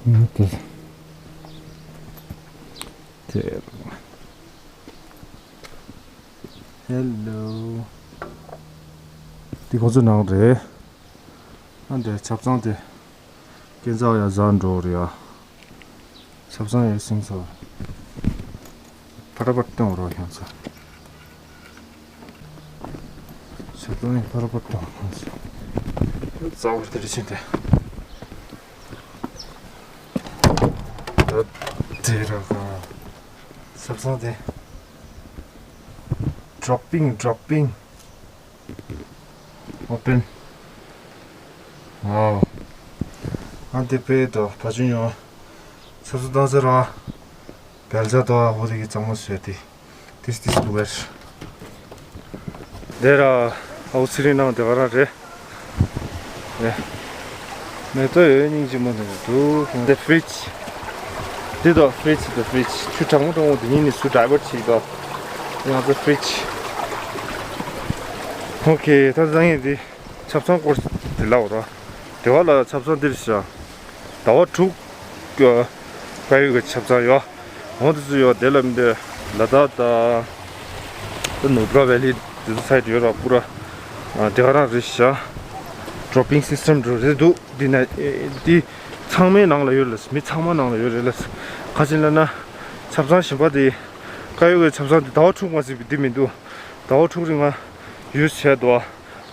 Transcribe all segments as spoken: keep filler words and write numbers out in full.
ཨ་དེ་དེ། ཧེ་ལོ། འདི་ཁོ་ཚོའི་ནང་རེད། ཨ་འདྲ་ཆབ་གསང་དེ། སྐས་འཛེག་ཡ་ཟ་འགྲོ་རེད་ཡ། ཆབ་གསང་ཡ་སིང་ས། ཕ་ར་པ་གཏོང་རོགས་ཡང་ཚ། ཆབ་གསང་ཡ་ཕ་ར་པ་གཏོང་རོགས་ཡང་ཚ། རྩ་བར་དེ་རེ་ཕྱིན་ཏེ། ད་དེ་ར་ག་ཆབ་གསང་དེ། Dropping, dropping. Open. Wow. ཨ་འདི་པེ་དོ་ཕ་ཆུ་ཉོ། ཆུ་ཚོད་བཏང་ཟེར་ར། བལ་ཆ་དོ་ཨ་ཧོ་དེ་གི་གཙང་མ་བཟོས་ཏེ། This, this look at. དེ་ར་ཨའུ་ཚི་རིང་ནང་དེ་ག་རང་རེད། ཨེ། མེ་ཏོག་ཡོད་སྙིང་རྗེ་མོ་འདི་འདུག་འདི་ཕི་རིཇ། འདི་དོ་ཕི་རིཇ་དོ་ཕི་རིཇ། ཆུ་གྲང་མོ་གྲང་མོ་འདི་ཉིད་ནས་སུ་ཌའི་ཝར་བྱེད་དོ། ང་ཚོ་ཕི་རིཇ། ཨོ་ཁེ། ད་ལྟ་ངས་འདི་ཆབ་གསང་སྐོར་འདི་ལབ་རོགས། དེ་བ་ལ་ཆབ་གསང་འདིར་བཞག་ཟླ་བ་དྲུག་དཀར་ཡོལ་གྱི་ཆབ་གསང་ཡོད། འོང་དུ་ཚུད་ཡོད། དེ་ལ་མི་འདོད་ལ་དྭགས་དང་། ད་ནུབ་ར་ཝེ་ལི་དེ་ཚོ་སའིད་ཡོད་ར་པུ་ར། དེ་ག་རང་རེད་ཤག Dropping system འགྲོ་རེད་འདུག་འདི་ན་འདི་ཚང་མའི་ནང་ལ་ཡོད་ལ། མི་ཚང་མ་ནང་ལ་ཡོད་རེད་ལ། ག་ཅི་ལབ་ན། ཆབ་གསང་གཞན་པ་དེ། དཀར་ཡོལ་གྱི་ཆབ་གསང་དེ་ཟླ་བ་དྲུག་མ་ཟིན་པའི་འདི་མི་འདུག་ཟླ་བ་དྲུག་རིང་ང་ཡུས་བྱས་འདུག་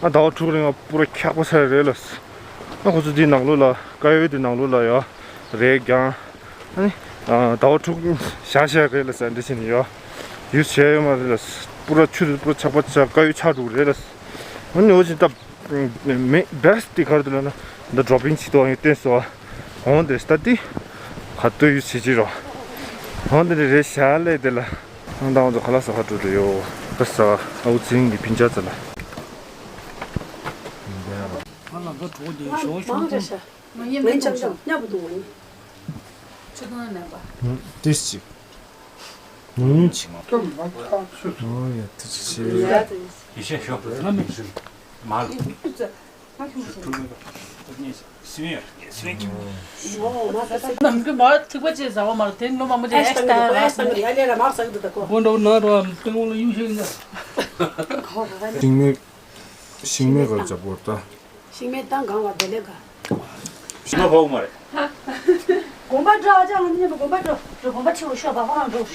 ཨ་ཟླ་བ་དྲུག་རིང་ང་པུ་ར་འཁྱག་པ་ས་རེད་ལ། ཨ་ཁོ་ཚོ་འདི་ནང་ལོགས་ལ་དཀར་ཡོལ་འདི་ནང་ལོགས་ལ་ཡོད་རེད་ཀྱང་། ཨ་ནི། ཟླ་བ་དྲུག་བཞག་བཞག་རེད་ལ་ས་འདི་བྱས་ནས་ཡོད། ཡུས་བྱས་ཡོད་མ་རེད་ལ། པུ་ར་ཆུ་དེ་པུ་ར་ཆག་པ་ཆག་དཀར་ཡོལ་ཆག་འགྲོ་གི་རེད་ལ། ཨ་ནི་འོ་ཅི་ད། མེ་བེ་སི་ཊི་དེ་ག་རེ་འདུག་ལབ་ན། འདི་ཌོ་པིང་བྱེད་དོ་ཡང་བསྟན་སོ། འོང་དེ་སྟ་ཏི། ག་ཏོ་ཡུ་བྱེད་ཀྱི་རོ། འོང་དེ་རེ་ཤ་ལེ་དེ་ལ། ཨང་དང་འོང་ཚོ་ཁ་ལག་ཟ་ཁ་འགྲོ་འགྲོ་ཡོ། ད་ཟ་ཨའུ་ཚིང་གི་ཕིན་ཆ་ཙ་ལ། ང་ལ་འགའ་གྲོགས་དེ་ཞོ་ཞོ་ཀུན། ང་ཡེ་མེད་ཅང་ཅང་སྙབ་འདུག་ཆུ་དོན་མེད་པ། ཏིས་ཅིག་ཉུང་ཉུང་ཅིག་ཨོ་ཡ་ཏི་ཅིག་ཤེས། ཡེ་ཤེས་ཤོག་ང་མི་ཤེས། མ་ལ། སི་མེ་ཡར་སི་མེ་ཡར། ནམ་གི་མ་ཐིག་པ་ཅེས་ཟ་བ་མ་ལ་དེ་ལོ་མ་མོ་ཅེས། ཨེ་ཤ་ཏ་ཨེ་ཤ་ཏ་ཡ་ལེ་ར་མ་ཟ་གི་འདུག་ད་ཁོ། སྒོ་འགྲོ་ན་རོ་ཏེ་ངོ་ལ་ཡུ་ཤེས་ཡིན་ད། ཤིང་མེ་ཤིང་མེ་ག་ཅག་པོ་ད། ཤིང་མེ་ད་གང་བ་དེ་ལེ་ག་ཤིང་མ་ཕོག་མ་རེད། དགོན་པ་འགྲོ། ཨ་ཅག་ང་ཚོ་དགོན་པ་འགྲོ། འགྲོ་དགོན་པ་ཆེ་བོ་ཤོག་བ་ཧོ་རང་འགྲོ།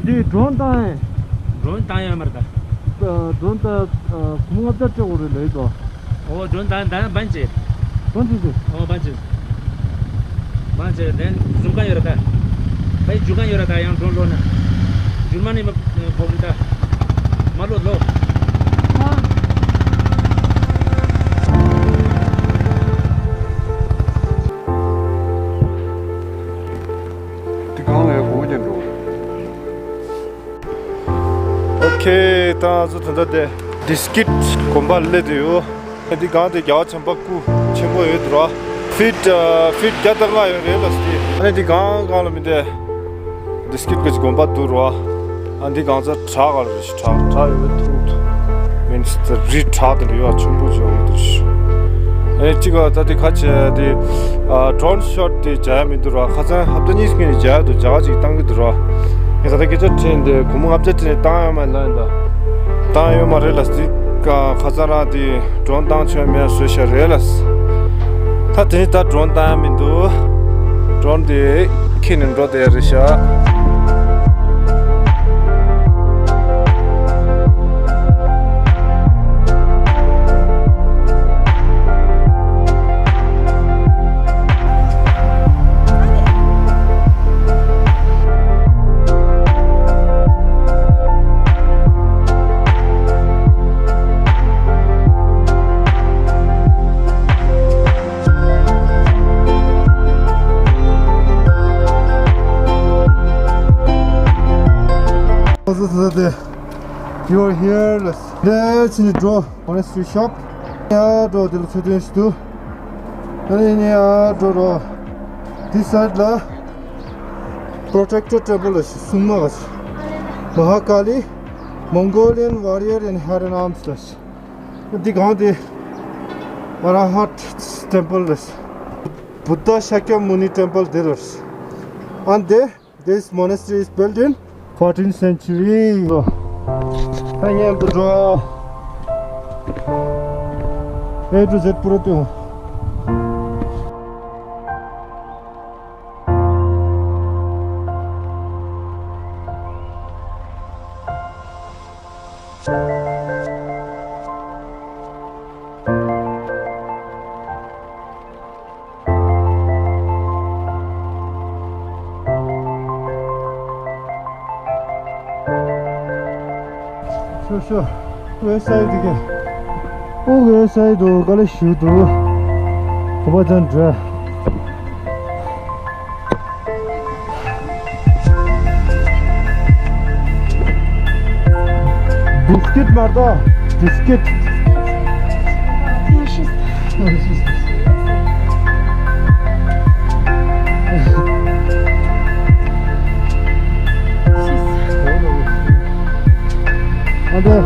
འདི་ཌོན་བཏང་ཡིན། ཌོན་བཏང་ཡོད་མ་རེད་ད། ཌོན་ད་གུང་ལྔ་བརྒྱ་སྤྲད་དགོས་རེད་ལབ་ཡོད་དོ། ཨོ་ཌོན་ད་ད་བན་ཅེ། ཌོན་ཅེ་ཅེ། ཨོ་བན་ཅེ། བན་ཅེ་དེན་ཛུམ་ཀ་ཡོད་རེད་ད། ད་ཡི་ཇུ་ཀ་ཡོད་རེད་ད། ཡང་ཌོན་ལོ་ན། ཇུར་མ་ནི་མ་ཕོག་ད། མ་ལོ་ལོ། དེ་གང་ལ་ཡང་གོ་བ་ཀྱང་འགྲོ། ཨོ་ཁེ། ད་ང་ཚོ་ད་ལྟ་དེ་ཌི་སི་ཀིཊ་དགོན་པ་སླེབས་བསྡད་ཡོད། འདི་སྒང་དེ་རྒྱལ་བ་བྱམས་པ་སྐུ་ཆེན་པོ་ཡོད་འདུག་ར། ཕིཊ་ཨ་ཕིཊ་བརྒྱ་དང་ལྔ་ཡོད་རེད་ལ་སི། ཨ་ནི་འདི་སྒང་སྒང་ལ་མི་འདུག་ཌི་སི་ཀིཊ་གི་ཅིག་དགོན་པ་འདུག་ར། ཨ་འདི་སྒང་ཚ་བྲག་ག་རེ་རེད། བྲག་བྲག་ཡོད་པའི་ཐུག་ཐུག་མིན་ཙ་རི་བྲག་དེ་འདྲ་ཡོད་ཨ། ཆུང་པོ་ཅིག་ཡོད་འདུག་ཨ་ནི་གཅིག་ག་ད་དེ་ཁ་ཆེ་དེ་ཨ་ཌོན་ཤོཊ་དེ་བྱ་ཡ་མི་འདུག་ར། ཁ་སང་ཧབ་ཏ་གཉིས་སྔོན་ནས་བྱ་ཡ་འདུག་བྱ་ག་ཅིག་བཏང་གི་འདུག་ར། ངས་ད་ལྟ་སྐད་ཆ་དྲིས་ཏེ་སྒོར་མོ་ལྔ་བརྒྱ་སྤྲད་ནས་བཏང་ཡོད་མ་རེད་ལབ་ཡིན་ད། བཏང་ཡོད་མ་རེད་ལ་སི། ཁ་སང་རང་དེ་ཌོན་བཏང་ཆོག་མེད་བཟོས་བཞག་རེད་ལ་སི། ད་དེ་ནི་ད་ཌོན་བཏང་ཡ་མི་འདུག་ཌོན་དེ་ཁྱེར་ནས་འགྲོ་བསྡད་རེད་ཤག You are here. Let's, let's enjoy. Honestly shop. ཡ་འགྲོ་དེ་ལ་ཚོད་དོན་ཞིག་འདུག་ཨ་ནི་ནི་ཨ་འགྲོ་རོ། འདི་སའིཌ་ལ་Protector Temple ལ་སྲུང་མ་ག་Mahakali, Mongolian warrior in her arms ལ། འདི་གང་དེ་Arahat Temple ལ། Buddha Shakyamuni Temple དེ་ལ། And there This monastery is built in fourteenth century. Hang on to draw. A to Z pura tu. Sure, sure. West side དེ་ག་ཨོ་west side དུ་ག་ལེ་ཞུ་དུ། གོ་པ་ཅན་འདྲ། Biscuit མར་ད། Biscuit. ཨ་འདི།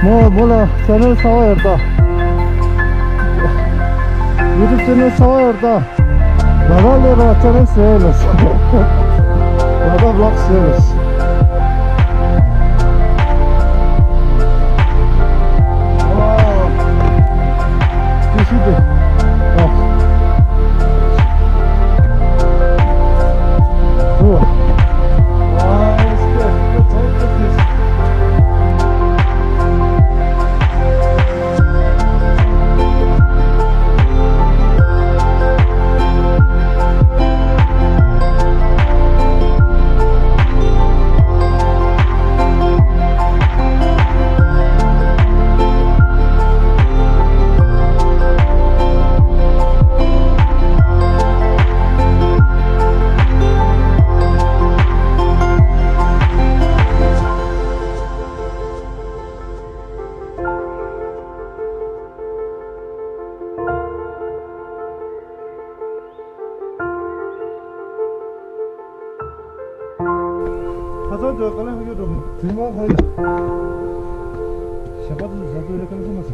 མོ་མོ་ལ་channel གསར་པ་ཡོད་ད། YouTube channel གསར་པ་ཡོད་ད། ལ་ལ་ལོ་ར་ཅ་ལག་ཟེར་ལ། ལ་ལ་vlog ཟེར་ལ། ཨོ། ཅི་ཞིག་དེ། ཨོ། ཨོ། ཨ། ཁ་སང་དུ་ག་ལེ་ཧ་གོ་འགྲོ། དེ་མ་ཧ་ཡ། ཞབས་པ་དུ་ཟ་དུ་ལེ་ག་ལེ་ཧ་མ་ས།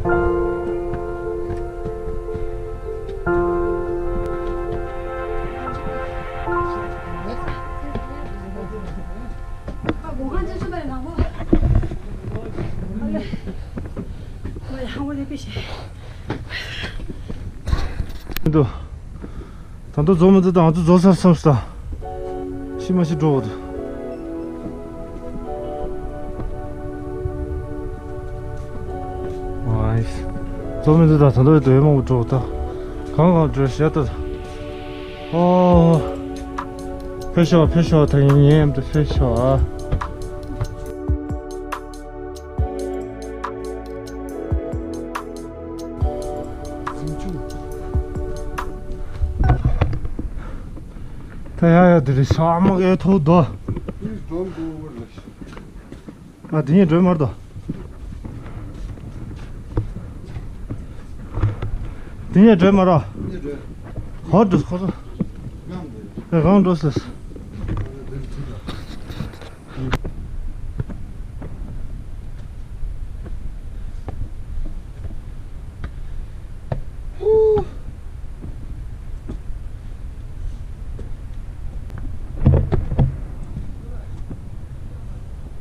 འདུག་ད་དུང་རྫོགས་མི་འདུག་ད་ང་ཚོ་རྫོགས་ཚར་བསམ་སོང་། ཤི་མ་ཤི་འགྲོ་བ་འདུག་ཨ་ཡིས། རྫོགས་མི་འདུག་ད་ད་དུང་ཡོད་མང་པོ་འགྲོ་བ་ད། གང་གང་འགྲོ་ཤ་ད། ཨོ། ཕེབས་ཤོག་ཕེབས་ཤོག་ད་ཡིན་ཡིན་ཡམ་དུ་ཕེབས་ཤོག་ཨ། ད་ཡ་ཡ་དེ་རེད་ཤག་ཨ་མ་གའི་ཐོག་དོ། ཨ་དེ་ཉིད་སྒྲོལ་མར་དོ། དེ་ཉིད་སྒྲོལ་མར་རོ། ཧོ་འགྲོ་ཁོ་ཚོ། རང་འགྲོ་ཟེར།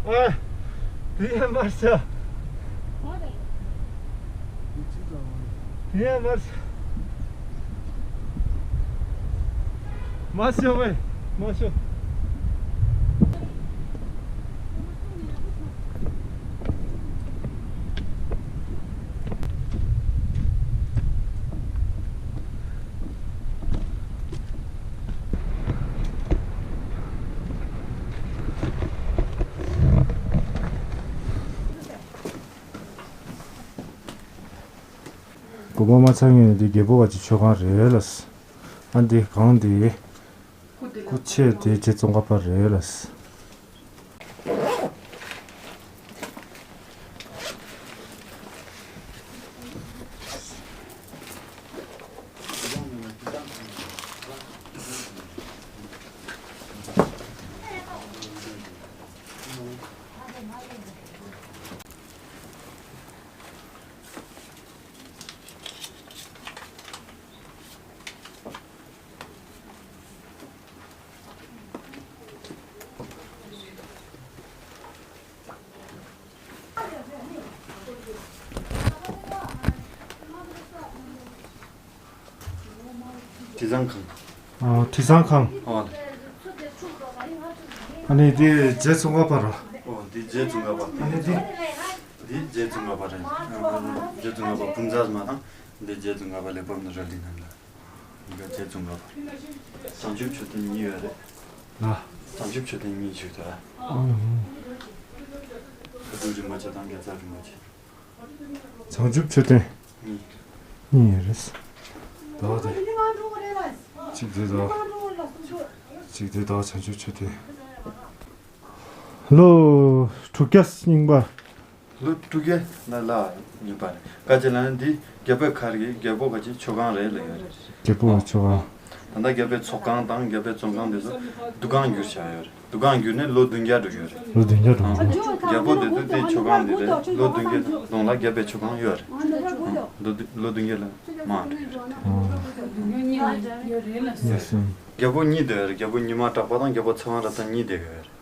ཨ། དེ་ཡང་མར་ཤོག་དེ་ཡང་མར་ཤོག་མ་ཤོག་བས། མ་ཤོག་དགོན་པ་མ་ཚང་ངེས་འདི་རྒྱལ་པོ་བ་ཅི་མཆོད་ཁང་རེད་ལ། ཨ་འདི་གང་འདི། སྐུ་ཆས་དེ་རྗེ་ཙོང་ཁ་པ་རེད་ལ། དྲི་བཟང་ཁང་། ཨ། དྲི་བཟང་ཁང་། ཨོ་ལེ། ཨ་ནི་འདི་རྗེ་ཙོང་ཁ་པ་ར། ཨོ་འདི་རྗེ་ཙོང་ཁ་པ། ཨ་ནི་འདི། འདི་རྗེ་ཙོང་ཁ་པ་རེད། རྗེ་ཙོང་ཁ་པ་སྤུན་ཟླ་མ་དང་། འདི་རྗེ་ཙོང་ཁ་པ་ལས་བབས་ནི་རལ་གྲི་རྣམས་ལ། འདི་ག་རྗེ་ཙོང་ཁ་པ། བྱང་ཆུབ་མཆོད་རྟེན་གཉིས་ཡོད་རེད། ལ། བྱང་ཆུབ་མཆོད་རྟེན་གཉིས་བཞུགས་འདུག་ཨ། ཨ། ཁ་ཐུག་རིན་པོ་ཆེ་དང་དགེ་རྩ་རིན་པོ་ཆེ། བྱང་ཆུབ་མཆོད་རྟེན་གཉིས། གཉིས་ཡོད་རེད། ད་དེ། གཅིག་དེ་དང་། གཅིག་དེ་དང་བྱང་ཆུབ་མཆོད་རྟེན། ལོ་དྲུག་བརྒྱ་རྙིང་པ། ལོ་དྲུག་བརྒྱ་ན་ལ་རྙིང་པ་རེད། བཀའ་བཅད་ལ་ནི་འདི་རྒྱལ་པོའི་མཁར་གྱི་རྒྱལ་པོ་ག་ཅིག་མཆོད་ཁང་རེད་ལ་ཡོད་རེད། རྒྱལ་པོའི་མཆོད་ཁང་། ད་ལྟ་རྒྱལ་པོའི་ཚོགས་ཁང་དང་རྒྱལ་པོའི་བཙོན་ཁང་དེ་ཚོ་འདུ་ཁང་བསྒྱུར་བྱས་ཡོད་རེད། འདུ་ཁང་བསྒྱུར་ནས་ལོ་བདུན་བརྒྱ་འགྲོ་ཡོད་རེད། ལོ་བདུན་བརྒྱ་འགྲོ་ཡོད་རེད། རྒྱལ་པོ་དེ་ཚོ་དེའི་མཆོད་ཁང་འདི་རེད། ལོ་བདུན་བརྒྱ་གདོང་ལ་རྒྱལ་པོའི་མཆོད་ཁང་ཡོད་རེད། ལོ་བདུན་ལོ་བདུན་བརྒྱ་ལ་མང་འགྲོ་ཡོད་རེད། རྒྱལ་པོ་གཉིས་བསྡད་ཡོད་རེད། རྒྱལ་པོ་ཉི་མ་གྲགས་པ་དང་རྒྱལ་པོ་ཚེ་དབང་རབ་དང་གཉིས་བསྡད་ཡོད་རེད།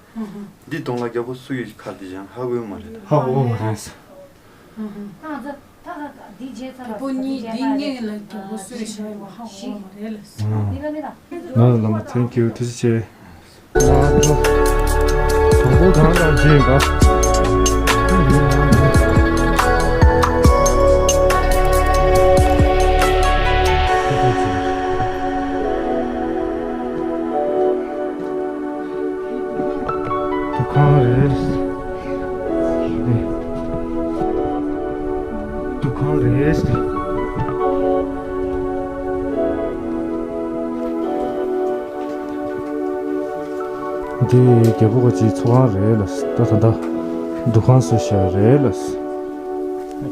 འདི་གདོང་ལ་རྒྱལ་པོ་སུ་ཡི་མཁར་འདི་ཡང་ཧ་གོ་མ་རེད། ཧ་གོ་མ་རེད། རྒྱལ་པོ་གཉིས་འདི་སྔོན་ལ་རྒྱལ་པོ་སུ་རེད་ཤེས་པ་ཧ་གོ་མ་རེད་ལ། ང་ལ་ལ་མ། thank you། ཐུགས་རྗེ་ཆེ། དང་པོ་གང་དང་བྱེད་པ། འདུ་ཁང་རེད། འདུ་ཁང་རེད། འདི་རྒྱལ་པོ་ག་ཅིག་ཚོགས་ཁང་རེད་ལ། ད་ད་ད་འདུ་ཁང་བཟོས་བཞག་རེད་ལ།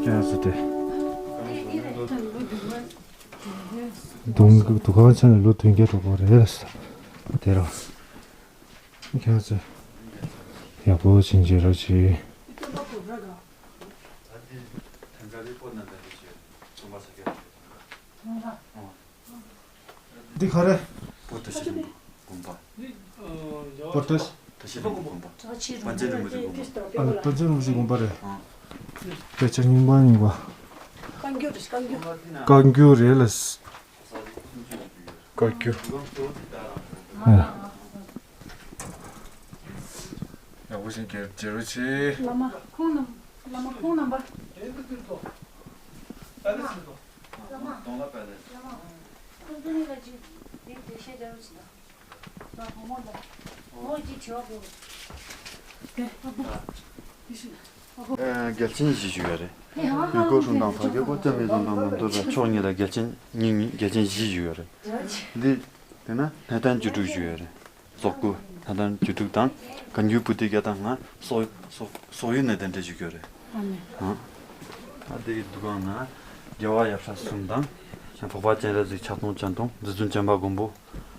ཁྱེད་རང་ཚོ་དེ། འདུ་འདུ་ཁང་ཆ་ནས་ལོ་བདུན་བརྒྱ་འགྲོ་གི་རེད་ལ། དེ་རང་། ཁྱེད་ཚོ་ཡག་པོ་བྱིན་གྱིས་རོགས་གྱིས། འདི་ག་རེ། པོ་ཏ་ཤི་རིན་པོ་དགོན་པ། པོ་ཏ་ཤི་རིན་པོ་དགོན་པ། པཎ་ཆེན་རིན་པོ་ཆེ་དགོན་པ། ཨ་ལ། པཎ་ཆེན་རིན་པོ་ཆེ་དགོན་པ་རེད། ཨ། དཔེ་ཆ་རྙིང་པ་རྙིང་པ། བཀའ་འགྱུར་རེད། བཀའ་འགྱུར། བཀའ་འགྱུར་རེད་ལ། བཀའ་འགྱུར། ཡག་པོ་ཞིག་གྱེར་གྱེར་རོགས་བྱེད། བླ་མ་ཁོང་རྣམ། བླ་མ་ཁོང་རྣམ་པ། བླ་མ། བླ་མ། ཁོང་ཚོ་གཉིས་ལ་ཅིག་དེ་འགྲེལ་བཤད་རྒྱག་རོགས་བྱེད་དང་། ང་བུ་མོ་ལ། མོ་ཅིག་དྲི་བ་དགོས། དེ། ཨ་བུ། ཡེ་ཤེས། རྒྱལ་ཆེན་བཞི་བཞུགས་ཡོད་རེད། ཡུལ་སྐོར་སྲུང་དང་བར་སྐོར་སྐོར་སྟོད་སྨད་འཛོམས་དང་ནང་དུ་ར་ཕྱོགས་གཉིས་ལ་རྒྱལ་ཆེན་གཉིས་གཉིས་རྒྱལ་ཆེན་བཞི་བཞུགས་ཡོད་རེད། འདི་དེ་ན་གནས་བརྟན་བཅུ་དྲུག་བཞུགས་ཡོད་རེད། ཙོག་པུ་གནས་བརྟན་བཅུ་དྲུག་དང་གན་རྒྱུ་བུ་ཏི་བརྒྱ་དང་ལྔ། སོག་སོག་སོག་ཡུལ་གནས་བརྟན་བགྲེས་བཞུགས་ཡོད་རེད། ཨ་ནི། ཨ། ད་དེ་གི་འདུ་ཁང་ན་རྒྱལ་བ་ཡབ་སྲས་གསུམ་དང་། འཕགས་པ་སྤྱན་རས་གཟིགས་ཕྱག་སྟོང་སྤྱན་སྟོང་། རྗེ་བཙུན་བྱམས་པ་མགོན་པོ།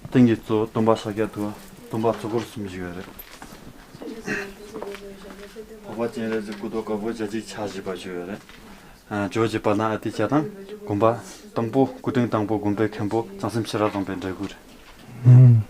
སྟེང་གི་གཙོ་བོ་སྟོན་པ་ཤཱཀྱ་ཐུབ་པ། སྟོན་པ་ཚོགས་འཁོར་གསུམ་བཞུགས་ཡོད་རེད། འཕགས་པ་སྤྱན་རས་གཟིགས་སྐུ་ཐོག་དཀར་པོ་ཞལ་གཅིག་ཕྱག་བཞི་པ་བཞུགས་ཡོད་རེད། ཨ། ཇོ་བོ་རྗེ་དཔལ་ལྡན་ཨ་ཏི་ཤ་དང་། དགོན་པ་དང་པོ། སྐུ་ཕྲེང་དང་པོ་དགོན་པའི་མཁན་པོ་བྱང་སེམས་ཤེས་རབ་བཟང་པོའི་འདྲ་སྐུ་རེད། ཨུམ།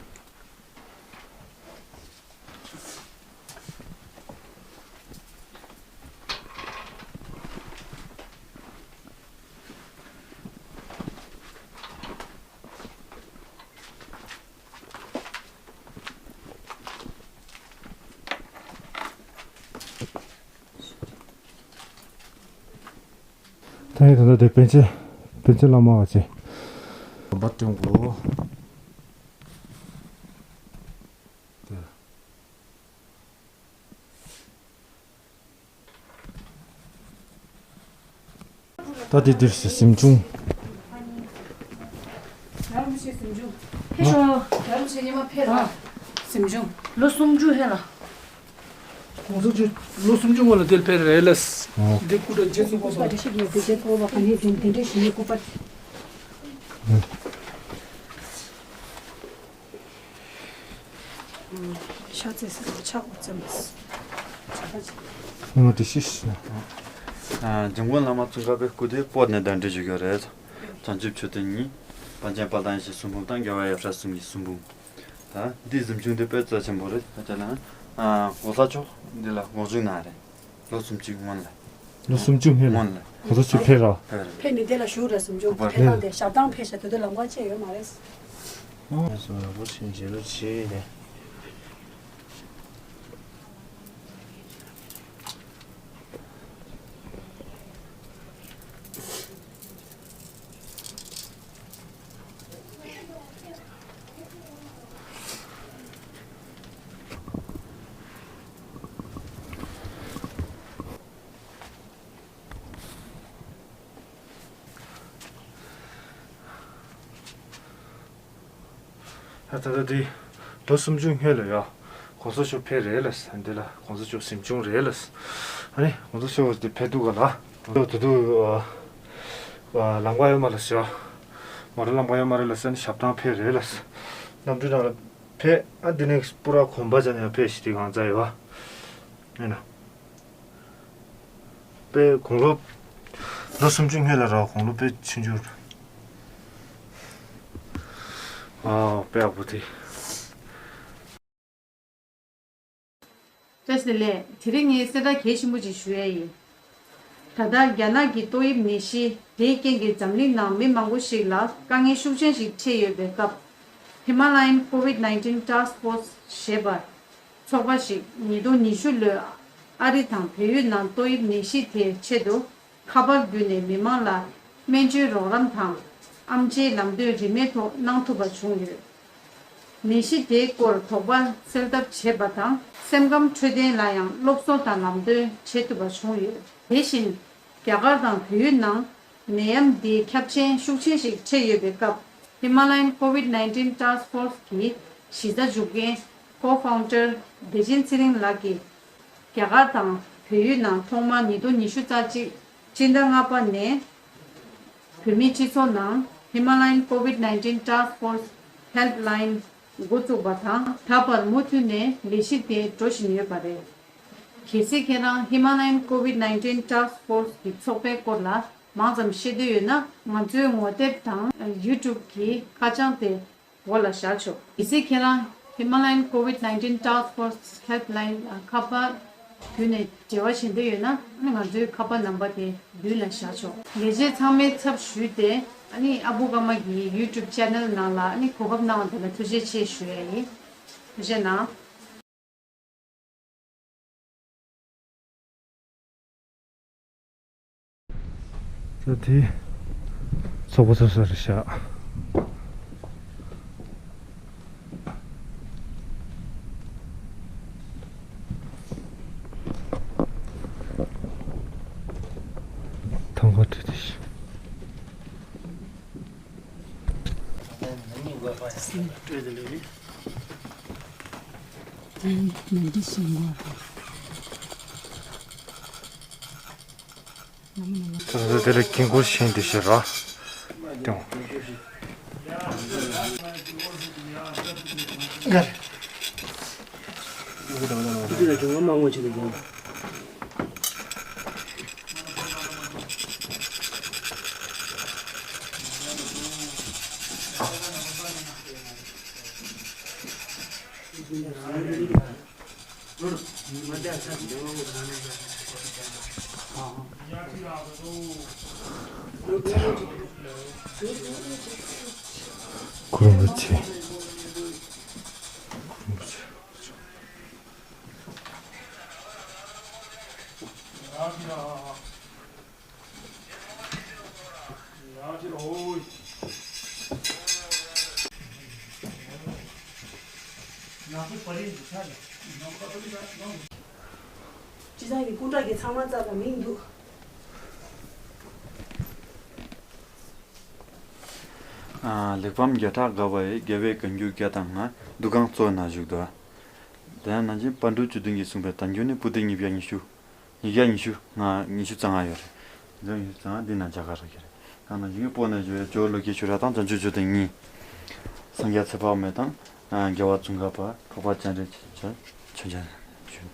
ད་ཡིན་ད་ལྟ་དེ་པཎ་ཆེན། པཎ་ཆེན་བླ་མ་བ་ཅན། དགོན་པ་སྟོན་དགོས། དེ། ད་དེ་འདིར་གཟིམ་ཆུང་། ཕེབས་ཤོག་ཡར་རུ་ཕྱིན་ཉི་མ་ཕེབས་ལ། གཟིམ་ཆུང་། ལོ་སུམ་ཅུ་ཧེ་ལ། ཁོང་ཚོ་ཅི་ལོ་སུམ་ཅུ་སྔོན་ལ་དེར་ཕེབས་རེད་ལ། འདི་སྐུ་འདྲ་རྗེ་བཙུན་པ། སྐུ་པ་འདྲ་ཞིག་ཡོད་དེ་རྗེ་བཙུན་པ་ག་ནས་དེ་འདི་འདྲ་ཞིག་ཡོད་སྐུ་པ། ཤ་ཚའི་སར་ཆག་འོ་བཙན་པས། ང་དེ་ཤི་ཤི། ཨ། འཇམ་མགོན་བླ་མ་ཙོང་ཁ་པའི་སྐུ་དེ་པོ་ནས་གདན་འདྲེན་ཞུ་རྒྱུ་རེད། བྱང་ཆུབ་མཆོད་རྟེན་གཉིས། པཎ་ཆེན་དཔལ་ལྡན་ཡེ་ཤེས་གསུང་འབུམ་དང་རྒྱལ་བ་ཡབ་སྲས་གསུམ་གྱི་གསུང་འབུམ། ད་འདི་གཟིམ་ཆུང་དེ་དཔེ་རྩ་ཆེན་པོ་རེད། ད་ལྟ་ན། ཨ། ༸གོང་ས་མཆོག་འདི་ལ་དགོངས་ཞུ་གནང་རེད། ལོ་སུམ་ཅུ་སྔོན་ལ། ལོ་སུམ་ཅུ་སྔོན་ལ། སྔོན་ལ། ༸གོང་ས་མཆོག་ཕེབས་ར། ཕེབས་རེད། ཕེབས་ནས་དེ་ལ་བཞུགས་རེད། གཟིམ་ཆུང་དེ་ཕེབས་སྟངས་དེ་ཞབས་ཐང་ཕེབས་ཤག་དེ་དུས་ལམ་ཁ་ཕྱེ་ཡོད་མ་རེད། ཨོ། སོ་ཡག་པོ་ཞིག་བྱེད་རོགས་བྱེད་དེ། ད་ལྟ་འདི་ལོ་སུམ་ཅུ་སྔོན་ལ་ཡ་གོང་ས་མཆོག་ཕེབས་རེད་ལ། འདི་ལ་གོང་ས་མཆོག་གཟིམ་ཆུང་རེད་ལ། ཨ་ནི་གོང་ས་མཆོག་འདི་ཕེབས་འདུག་ག་ལ། ད་དུང་ཨ་ཨ་ལམ་ཁ་ཡོད་མ་ལ་ཟེར། མོ་ཊ་ལམ་ཁ་ཡོད་མ་རེད་ལ་ཟེར་ནས་ཞབས་ཐང་ཕེབས་རེད་ལ། གནམ་གྲུ་ནང་ལ་ཕེབས། ཨ་འདི་ནས་སྤུ་ར་གོམ་པ་ཅན་ཡང་ཕེབས་ཤིག་དེ་གང་ཚ་ཡོད་པ་ཡིན་ན། དཔེ་དགུང་ལོ་ལོ་སུམ་ཅུ་སྔོན་ལ་ར་དགུང་ལོ་དཔེ་ཆུང་ཆུང་རེད། ཨ་དཔེ་ཡག་པོ་དེ། བཀྲ་ཤིས་བདེ་ལེགས། དེ་རིང་ངས་གསལ་བསྒྲགས་གལ་ཆེན་པོ་ཅིག་ཞུ་ཡས་ཡིན། ད་ལྟ་རྒྱ་ནག་གི་ཏོག་དབྱིབས་ནད་གཞི་དེའི་རྐྱེན་གྱིས་འཛམ་གླིང་ནང་མི་མང་པོ་ཞིག་ལ་དཀའ་ངལ་ཤུགས་ཆེན་ཞིག་འཕྲད་ཡོད་པའི་སྐབས། Himalayan COVID nineteen Task Force ཞེས་པ་ཚོགས་པ་ཞིག་ཉིས་སྟོང་ཉི་ཤུ་ལོའི་ཨ་རི་དང་བལ་ཡུལ་ནང་ཏོག་དབྱིབས་ནད་གཞི་དེའི་ཆེད་དུ་ཁ་པར་བརྒྱུད་ནས་མི་མང་ལ་སྨན་བཅོས་རོགས་རམ་དང་ཨེམ་ཆིའི་ལམ་སྟོན་རིན་མེད་ཐོག་གནང་ཐུབ་པ་བྱུང་ཡོད། ནད་གཞི་དེའི་སྐོར་དོགས་པ་སེལ་ཐབས་བྱེད་པ་དང་སེམས་ཁམས་འཕྲོད་བསྟེན་ལ་ཡང་སློབ་གསོ་དང་ལམ་སྟོན་བྱེད་ཐུབ་པ་བྱུང་ཡོད། དེ་བཞིན་རྒྱ་གར་དང་བལ་ཡུལ་ནང་ནད་ཡམས་འདིའི་ཁྱབ་ཆེན་ཤུགས་ཆེན་ཞིག་འཕྲད་ཡོད་པའི་སྐབས། Himalayan COVID nineteen Task Force གི་གཞི་རྩ་འཛུགས་མཁན་ཀོ་ཕའུན་ཌར་བདེ་ཆེན་ཚེ་རིང་ལགས་ཀྱིས། རྒྱ་གར་དང་བལ་ཡུལ་ནང་ཐོག་མར་ཉིས་སྟོང་ཉི་ཤུ་རྩ་གཅིག་སྤྱི་ཟླ་ལྔ་པ་ནས་བོད་མིའི་སྤྱི་ཚོགས་ནང་Himalayan COVID nineteen Task Force Helpline འགོ་བཙུགས་པ་དང་ད་བར་མུ་མཐུད་ནས་ལས་གཞི་དེ་འགྲོ་བཞིན་ཡོད་པ་རེད། གལ་སྲིད་ཁྱེད་རང་Himalayan COVID nineteen Task Force གི་ཚོགས་པའི་སྐོར་ལ་མང་ཙམ་ཤེས་འདོད་ཡོད་ན་ང་ཚོའི་ངོ་དེབ་དང་YouTube གི་ཁ་བྱང་དེ་འོག་ལ་བཞག་ཆོག་གལ་སྲིད་ཁྱེད་རང་Himalayan COVID nineteen Task Force Helpline ཁ་པར་བརྒྱུད་ནས་འབྲེལ་བ་བྱེད་འདོད་ཡོད་ན་ང་ཚོའི་ཁ་པར་ནམ་བར་དེ་མདུན་ལ་བཞག་ཆོག་ལས་བྱེད་ཚང་མའི་ཚབ་ཞུས་ཏེ་ཨ་ནི་ཨ་བུ་ཀརྨ་གི་YouTube channel ནང་ལ་ཨ་ནི་གོ་སྐབས་གནང་བ་དེ་ལ་ཐུགས་རྗེ་ཆེ་ཞུ་ཡ་ཡིན། ཐུགས་རྗེ་གནང་། ད་དེ་ཚོགས་པ་སོ་སོ་རེད་ཤག་ཐང་ག་དེ་དེ་ཤི། ད་ལྟ་དེ་ལ་གིན་གུར་ཤིང་དེ་ཤི་ར། ཏེའོ། ཁོ་རང་ཚོ་ཆེ། སྤྱི་བཏང་གི་སྐུ་འདྲ་གི་ཚང་མ་རྩ་དང་མིང་འདུག་ཨ། གླེགས་བམ་བརྒྱ་ཕྲག་དགའ་བ་ཡི། དགེ་བའི་བཀའ་འགྱུར་བརྒྱ་དང་ལྔ། འདུ་ཁང་གཙོ་བོ་ན་བཞུགས་འདུག་དེ་ཡང་ན་ཅིང་པཎ་གྲུབ་བཅུ་བདུན་གྱིས་གསུངས་པའི་བསྟན་འགྱུར་ནི་པོ་ཏི་ཉིས་བརྒྱ་ཉི་ཤུ། ཉིས་བརྒྱ་ཉི་ཤུ་ལྔ། ཉི་ཤུ་རྩ་ལྔ་ཡོད་རེད། ཉི་ཤུ་རྩ་ལྔ་འདི་ན་རྒྱ་གར་ར་གི་རེད། ཡང་ན་ཅིང་པོ་ན་བཞུགས་ཡོད་ཇོ་བོ་ལོ་ཀེ་ཤྭ་ར་དང་བྱང་ཆུབ་མཆོག་ལྡན་གཉིས། སངས་རྒྱས་ཚེ་དཔག་མེད་དང་། རྒྱལ་བ་ཙོང་ཁ་པ། འཕགས་པ་སྤྱན་རས་གཟིགས། མཆོད་མཇལ་ཞུ།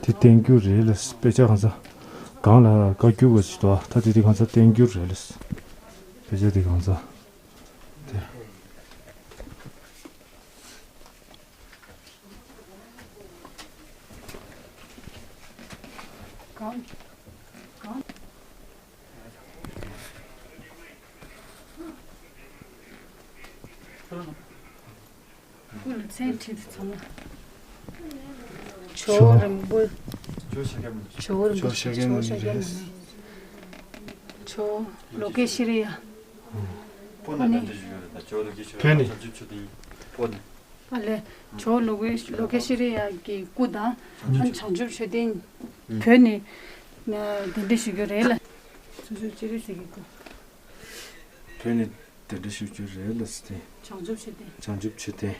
དེ་བསྟན་འགྱུར་རེད་ལ། དཔེ་ཆ་གང་ས་གང་ལ་བཀའ་འགྱུར་བ་ཞིག་འདུག་ད་དེ་དེ་གང་ས་བསྟན་འགྱུར་རེད་ལ། དཔེ་ཆ་དེ་གང་ས་དེ། གང་། གང་། ཀུན་ལ་མཚན་བྲིས་ཚང་མ། ཇོ་བོ་རིན་པོ། ཇོ་བོ་རིན་པོ་ཆེ། ཇོ་བོ་ཤཱཀྱ་མུ་ནེ། ཇོ་བོ་ལོ་ཀེ་ཤྲི་ཡ། པོ་ནེ་ཨ་ནི་དེ་འདྲ་ཞིག་ཡོད་རེད། ད་ཇོ་བོ་ལོ་ཀེ་ཤྲི་ཡ། བོད་ནས། བྱང་ཆུབ་མཆོད་རྟེན། པོ་ནེ། ཨ་ལས། ཇོ་བོ་ལོ་ཀེ་ལོ་ཀེ་ཤྲི་ཡ་གི་སྐུ་དང་། ཨ་ནི་བྱང་ཆུབ་མཆོད་རྟེན། བོད་ནས་གདན་འདྲེན་ཞུ་རྒྱུ་རེད་ལ། ཇོ་བོ་ལོ་ཀེ་ཤྲི་ཡ་གི་སྐུ། བོད་ནས་གདན་འདྲེན་ཞུ་རྒྱུ་རེད་ལ་ཟེར་ཏེ། བྱང་ཆུབ་མཆོད་རྟེན། བྱང་ཆུབ་མཆོད་རྟེན།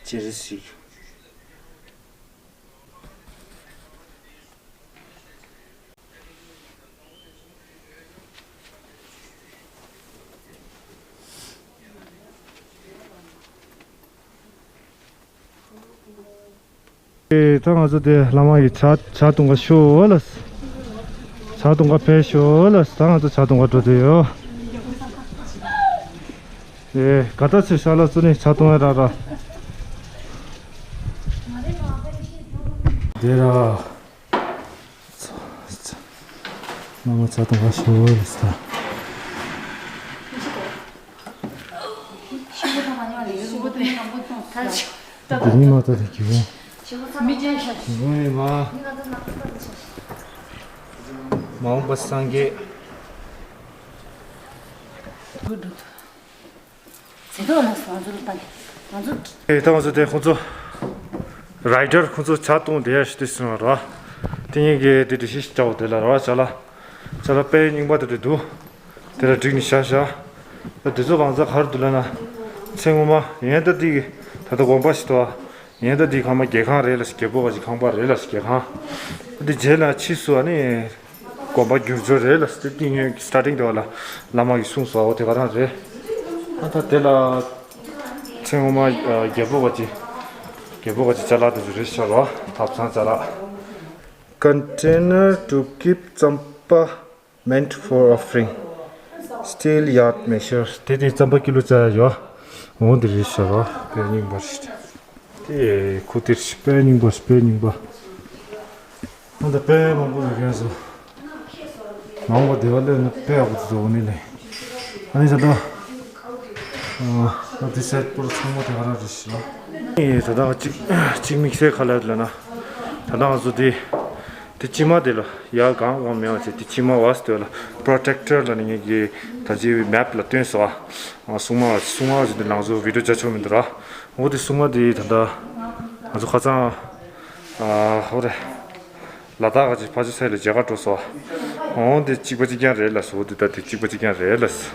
ཅི་རེད་ཟེར། ཨེ། ད་ང་ཚོ་དེ་བླ་མ་ཡི་ཇ་ཇ་འཐུང་ག་ཤོག་ལ། ཇ་འཐུང་ག་ཕེབས་ཤོག་ལ། ད་ང་ཚོ་ཇ་འཐུང་ག་འགྲོ་དུས་ཡོད། ཨེ། ག་ད་ཚེ་ཤ་ལ་ཚོ་ནི་ཇ་འཐུང་ཡ་ར་ར། དེ་ར། ཚ་ཚ། མ་མ་ཚ་དང་བ་ཤོ་རེ་ས། དེ་ཉིད་མ་ཚ་དེ་གི་བོ། གི་བོ་ནི་མ། མ་འོངས་པ་སངས་རྒྱས། ཟེར་དོ་ལ་ང་ཚོ་ལ་བཏང་གི་ང་ཚོ། ཨེ། ད་ང་ཚོ་དེ་ཁོང་ཚོ་རའི་ཌར་ཁོང་ཚོ་ཇ་བཏུང་བསྡད་ཡ་ཞིག་དེ་སོང་བ་ར། དེ་ཉིན་གྱི་དེ་འདྲ་ཞིག་བྱའོ་དེ་ལ་ར་བ་ཇ་ལ། ཇ་ལ་དཔེ་རྙིང་པ་དེ་འདྲ་འདུག་དེ་ལ་བསྒྲིགས་ནས་བཞག་བཞག་ད་དེ་ཚོ་གང་ཚ་ག་རེ་འདུག་ལབ་ན། མཚན་ངོ་མ་ཡན་ད་དེ་གི་ད་ལྟ་དགོན་པ་ཞིག་འདུག་ཨ། ཡན་ད་དེ་ཁང་མ་རྒྱལ་ཁང་རེད་ལ་ཞིག་རྒྱལ་པོ་ག་ཞིག་ཁང་པ་རེད་ལ་ཞིག་རྒྱལ་ཁང་། དེ་རྗེས་ལ་ཕྱིས་སུ་ཨ་ནི། དགོན་པ་བསྒྱུར་བཅོས་རེད་ལ་ཟེར་ཏེ་སྟེང་ཡོད་ཀྱི་སི་ཊར་ཊིང་དེ་བ་ལ་བླ་མ་གིས་གསུངས་སོ། འོ་དེ་ག་རང་རེད། ཨ་ད་དེ་ལ་མཚན་ངོ་མ་རྒྱལ་པོ་ག་ཅི་རྒྱལ་པོ་ག་ཅི་ཅ་ལག་དེ་ཚོ་རེད་ཤག་རོ། ཐབ་ཚང་ཅ་ལག Container to keep ཙམ་པ་meant for offering. Steel yard measure. དེ་དེ་ཙམ་པ་ཀི་ལོ་ཙམ་ཡོད། འོ་དེ་རེད་ཤག་རོ། དེ་རྙིང་པ་རེད། དེ་ཁུ་ཏིར་ཤི་པའི་རྙིང་པ་ཤི་པའི་རྙིང་པ། ཨ་ད་དཔེ་མང་པོ་ཡོད་མཁན་སོ། མང་པོ་བདེ་བ་ལས་ན་དཔེ་ཡག་པོ་འདུག་འོ་ནི་ལས། ཨ་ནི་ད་ལྟ། ཨ་ད་དེ་སེ་པོར་ཚང་མ་དེ་ག་རང་རེད་ཤི་ལ། ཨེ་ད་ལྟ་གཅིག་གཅིག་དམིགས་བསལ་ག་ལ་ལ་ན། ད་ལྟ་ང་ཚོ་དེ། དེ་ཕྱི་མ་དེ་ལ་ཡར་གང་གང་མེད་པ་བྱས་དེ་ཕྱི་མ་བ་སི་དེ་ལ་པྲོ་ཊེག་ཊར་ལ་ནི་ངེད་ཀྱི་ད་ཅི་མེབ་ལ་སྟོན་སོ། ཨ་སྲུང་མ་སྲུང་མ་ཟེར་དུས་ལང་ཚོ་བི་ཌིའོ་རྒྱག་ཆོག་མི་འདུག་ར། འོ་དེ་སྲུང་མ་དེ་ད་ལྟ་ང་ཚོ་ཁ་སང་ཨ་ཧོ་རེ་ལ་དྭགས་ཀྱི་ཕ་ཇོ་སའི་ལ་མཇལ་ཁ་འགྲོ་སོ། འོ་དེ་གཅིག་པ་གཅིག་རྐྱང་རེད་ལ་སོ། འོ་དེ་ད་དེ་གཅིག་པ་གཅིག་རྐྱང་རེད་ལ་སོ།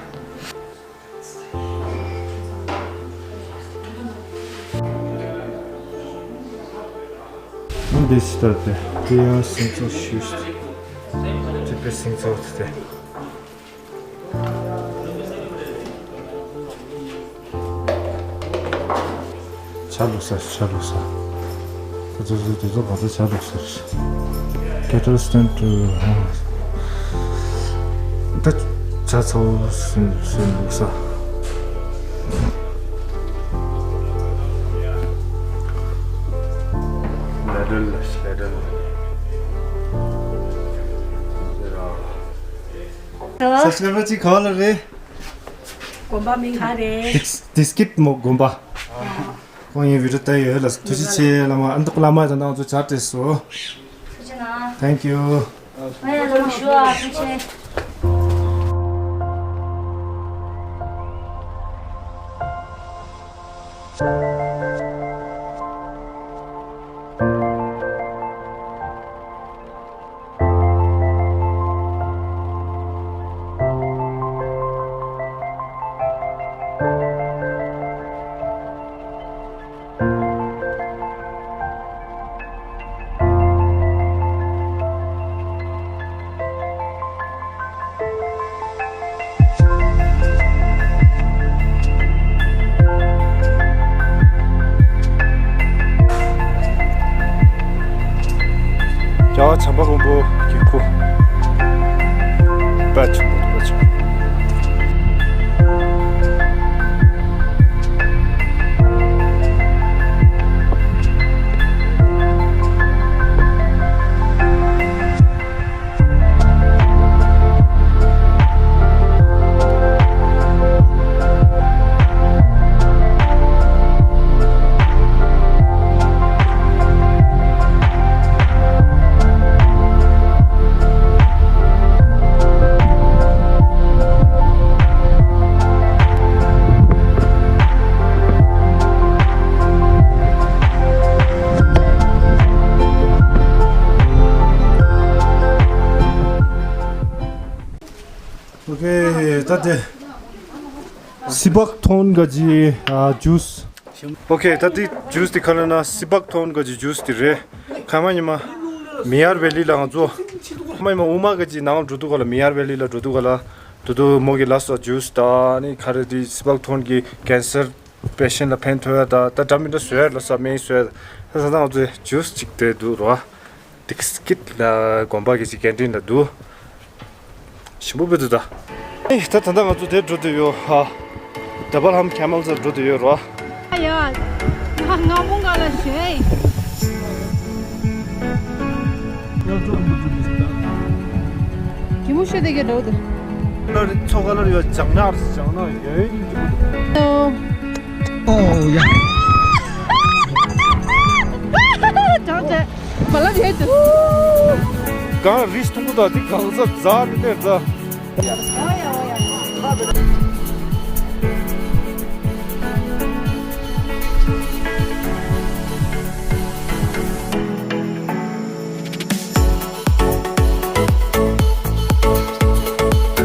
འདི་ཕྱི་ལྟར་ཏེ་ཏེ་ཡང་སིང་ཚོ་ཤུས་ཏེ་པེ་སིང་ཚོ་ཏེ་ཆ་ལུགས་ས་ཆ་ལུགས་ས། ད་ཚོ་ཚོ་དེ་ཚོ་ག་ཚོད་ཆ་ལུགས་ས། Cattle stand to ད་ཆ་ཚོ་སུན་སུན་ལུགས་ས། ལེ་ཌལ་ལེ་ཌལ། སབ་སི་ཀ་རའིབ་ཅིག་ག་ལ་རེད། དགོན་པ་མིང་ག་རེད། ཌིས་ཀིབ་མོ་དགོན་པ། ཁོང་ཡིན་བི་ཌིའོ་ལྟ་ཡོད་ལ། ཐུགས་རྗེ་ཆེ་བླ་མ། ཨ་འདི་བླ་མ་དང་ང་ཚོ་ཇ་སྤྲད་སོ། ཐུགས་རྗེ་གནང་། Thank you. ཨ་ཡ་ལ་མ་ཞུ་ཨ་ཐུགས་རྗེ་ཆེ། རྒྱལ་བ་བྱམས་པ་མགོན་པོ་གི་སྐུ། དཔལ་ཆེན་པོ་དཔལ་ཆེན་པོ། ཨོ་ཁེ། ད་དེ་སི་པག་ཐོན་ག་ཅི་ཨ་ཇུས། ཨོ་ཁེ། ད་དེ་ཇུས་དེ་ག་ལབ་ན་སི་པག་ཐོན་ག་ཅི་ཇུས་དེ་རེད། ཁ་མ་ཉི་མ་མི་ཡར་ཝེ་ལི་ལ་ང་ཚོ་ཁ་མ་ཉི་མ་དབུ་མ་ག་ཅི་ནང་འགྲོ་དུས་ག་ལ། མི་ཡར་ཝེ་ལི་ལ་འགྲོ་དུས་ག་ལ། དུ་དུ་མོ་གི་ལ་སོ་ཇུས་ད་ནི་ག་རེ་དེ་སི་པག་ཐོན་གི་ཀན་སར་པེ་ཤན་ལ་ཕན་ཐོགས་ཡ། ད་ད་འདྲ་མི་འདྲ་བཟོས་ཡ་ལ་ས་སྨན་བཟོས་ཡ། ད་ས་ད་ང་ཚོ་ཇུས་ཅིག་དེ་འདུག་རོ། དེ་སྐྱིད་ལ་དགོན་པ་གི་ཅིག་ཀན་ཊིན་ལ་འདུག་ཞིམ་པོ་སྤུ་ཏུ་ད། ཨེ་ད་ད་ལྟ་ང་ཚོ་དེར་འགྲོ་དུ་ཡོད་ཧ། ཌ་བལ་ཧམ་ཁེ་མལ་ཟེར་འགྲོ་དུ་ཡོད་རོ། ཡ། ང་མོ་ག་ལ་ཞེས། གི་མོ་ཤེས་དེ་གི་འགྲོ་དུ། ལ་རི་ཚོ་ག་ལ་རི་ཡོད། ལྗང་ནག་ལྗང་ནག་ཡོད། ཨོ་ཡ། ཅང་ཅེ། མ་ལ་རེད་དུ། གང་རིས་ཐུང་གུ་དང་དེ་གང་ཟ་ཛ་དེ་ནས་ཛ།